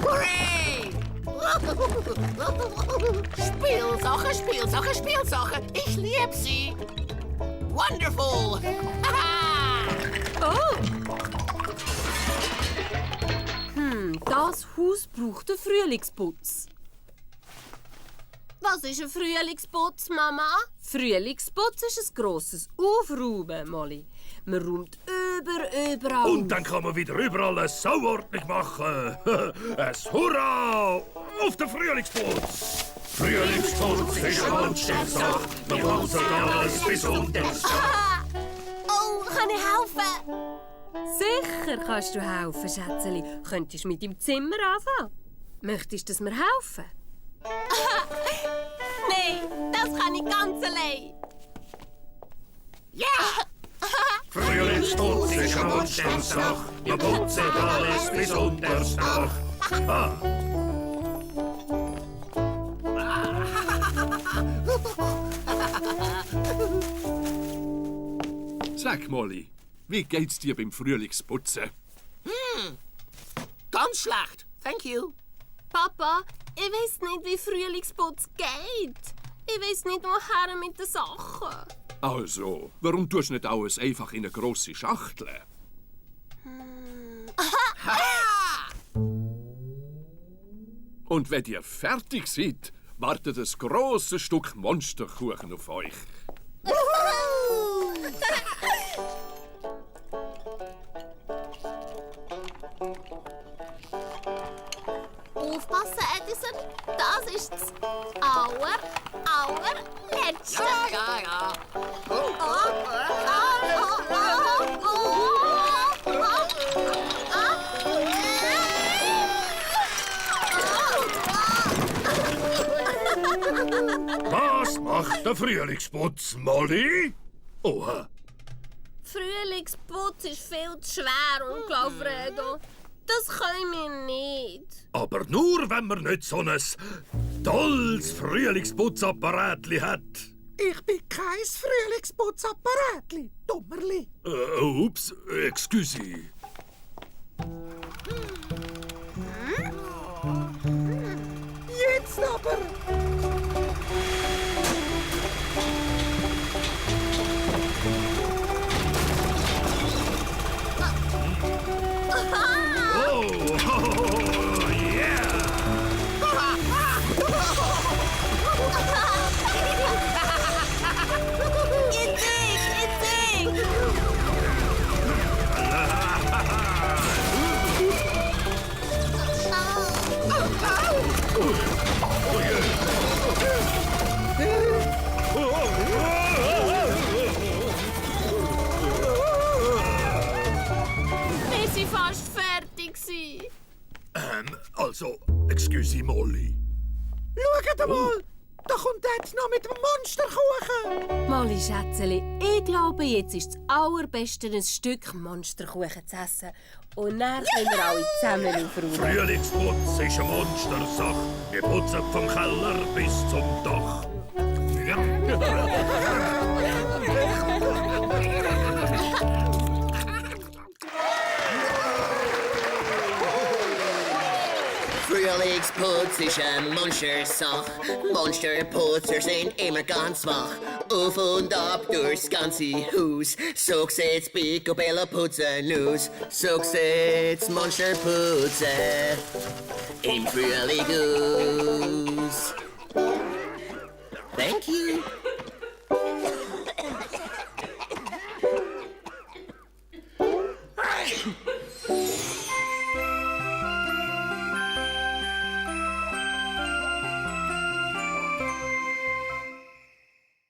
Hooray! Spielsachen, Spielsachen, Spielsachen. Ich liebe sie. Wonderful. Oh! Das Haus braucht einen Frühlingsputz. Was ist ein Frühlingsputz, Mama? Frühlingsputz ist ein grosses Aufräumen, Molly. Man räumt überall Und dann kann man wieder überall eine Sauordnung machen. Ein Hurra auf den Frühlingsputz. Frühlingsputz ist eine Monstersache. Wir putzen alles bis unter das Dach. Oh, kann ich helfen? Sicher kannst du helfen, Schätzeli. Könntest du mit dem Zimmer anfangen? Möchtest du, dass wir helfen? Nein, das kann ich ganz allein. Ja! Frühlingsputz ist eine Monstersache. Wir putzen alles bis unter das Dach. Sag, Molly, wie geht's dir beim Frühlingsputzen? Ganz schlecht. Thank you. Papa, ich weiß nicht, wie Frühlingsputz geht. Ich weiß nicht, woher mit den Sachen. Also, warum tust du nicht alles einfach in eine grosse Schachtel? Und wenn ihr fertig seid, wartet ein grosses Stück Monsterkuchen auf euch. Aufpassen, Edison. Das ist das allerletzte. Ja. Was macht der Frühlingsputz, Molly? Oha. Frühlingsputz ist viel zu schwer, Onkel Alfredo. Das können wir nicht. Aber nur, wenn man nicht so ein tolles Frühlingsputzapparaatli hat. Ich bin kein Frühlingsputzapparaatli, Dummerli. Ups, excuse. Jetzt aber. Oh, yeah! Wir sind fast fertig gewesen. Also, excuse Molly. Schaut mal, da kommt jetzt noch mit dem Monsterkuchen. Molly, Schätzeli, ich glaube, jetzt ist das Allerbeste, ein Stück Monsterkuchen zu essen. Und dann können wir alle zusammen aufräumen. Frühlingsputz ist eine Monstersache. Wir putzen vom Keller bis zum Dach. Frühlingsputz ist eine Monstersache. Monsterputzer sind immer ganz wach. Auf und ab durchs ganze Haus. So sieht's Picobello putzen aus. So sieht's Monsterputzen im Frühling aus. Thank you.